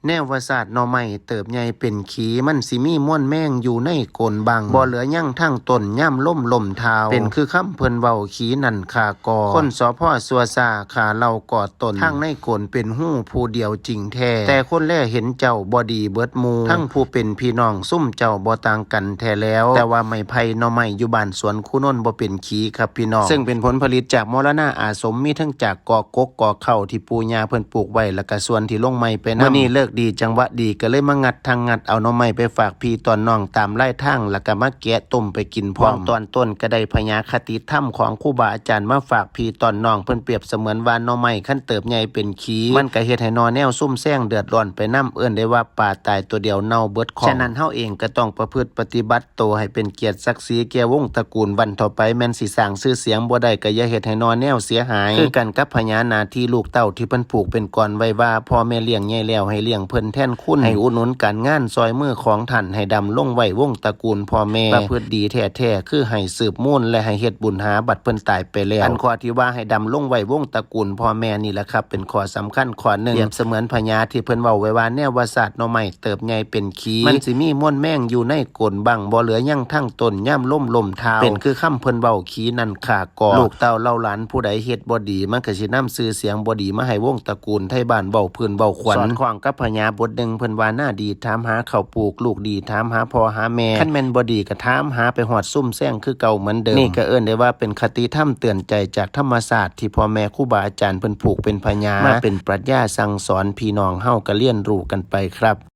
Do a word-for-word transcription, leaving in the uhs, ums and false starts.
แนวว่าซาดหน่อไม้เติบใหญ่เป็นขี มันสิมีมวลแมงอยู่ในโกนบัง บ่เหลือหยังทั้งต้น ยามลมล้มทาว เป็นคือคำเพิ่นเว้า ขีนั่นฆ่าก่อ คนสอพอซัวซาฆ่าเหล่าก่อตน ทั้งในโกนเป็นฮูผู้เดียวจริงแท้ แต่คนแลเห็นเจ้าบ่ดีเบิดหมู่ ทั้งผู้เป็นพี่น้องซุมเจ้าบ่ต่างกันแท้แล้ว แต่ว่าไม้ไผ่หน่อไม้อยู่บ้านสวนคูนนท์บ่เป็นขีครับพี่น้อง ซึ่งเป็นผลผลิตจากมรณาอาสม มีทั้งจากกอกกกกอกเข้าที่ปู่ย่าเพิ่นปลูกไว้ แล้วก็ส่วนที่ลงไม้ไปนำ มื้อนี้เลิกดีจังหวะดี ก็เลยมางัดทางงัดเอาหน่อไม้ไปฝากพี่ตอนน้องตามลายทาง แล้วก็มาแกะต้มไปกินพร้อม ตอนต้นก็ได้พญาคติธรรมของครูบาอาจารย์มาฝากพี่ตอนน้อง เพิ่นเปรียบเสมือนว่าหน่อไม้คันเติบใหญ่เป็นขี มันก็เฮ็ดให้หน่อแนวซุ่มแซงเดือดร้อนไปนำ เอิ้นได้ว่าปลาตายตัวเดียวเน่าเบิดคอก ฉะนั้นเฮาเองก็ต้องประพฤติปฏิบัติโตให้เป็นเกียรติศักดิ์ศรีแก่วงตระกูล วันต่อไปแม่นสิสร้างชื่อเสียงบ่ได้ก็อย่าเฮ็ดให้หน่อแนวเสียหาย คือกันกับพญานาทีลูกเต้าที่เพิ่นผูกเป็นกลอนไว้ว่า พ่อแม่เลี้ยงใหญ่แล้วให้เลี้ยงเพิ่นแทนคุณ ให้อุดหนุนการงานซอยมือของท่าน ให้ดำลงไว้วงตระกูลพ่อแม่ ประพฤติดีแท้ๆ คือให้สืบมูลและให้เฮ็ดบุญหาบัดเพิ่นตายไปแล้ว อันข้อที่ว่าให้ดำลงไว้วงตระกูลพ่อแม่นี่แหละครับ เป็นข้อสำคัญข้อหนึ่ง เปรียบเสมือนพญาที่เพิ่นเว้าไว้ว่า แนวว่าซาดหน่อไม้เติบใหญ่เป็นขี มันสิมีมวลแมงอยู่ในโกนบัง บ่เหลือหยังทั้งต้น ยามลมล้มทาว เป็นคือคำเพิ่นเว้า ขีนั่นฆ่าก่อ ลูกเต้าเหล่าหลานผู้ใดเฮ็ดบ่ดี มันก็สินำชื่อเสียงบ่ดีมาให้วงตระกูลไทบ้านเว้าพื้นเว้าขวัญ สอดคล้องกับพญาบทหนึ่งเพิ่นว่า หน้าดีถามหาข้าวปลูก ลูกดีถามหาพ่อหาแม่ คันแม่นบ่ดีก็ถามหาไปฮอดซุ่มแซงคือเก่าเหมือนเดิม นี่ก็เอิ้นได้ว่าเป็นคติธรรมเตือนใจจากธรรมชาติที่พ่อแม่ครูบาอาจารย์เพิ่นผูกเป็นพญา มาเป็นปรัชญาสั่งสอนพี่น้องเฮาก็เรียนรู้กันไปครับ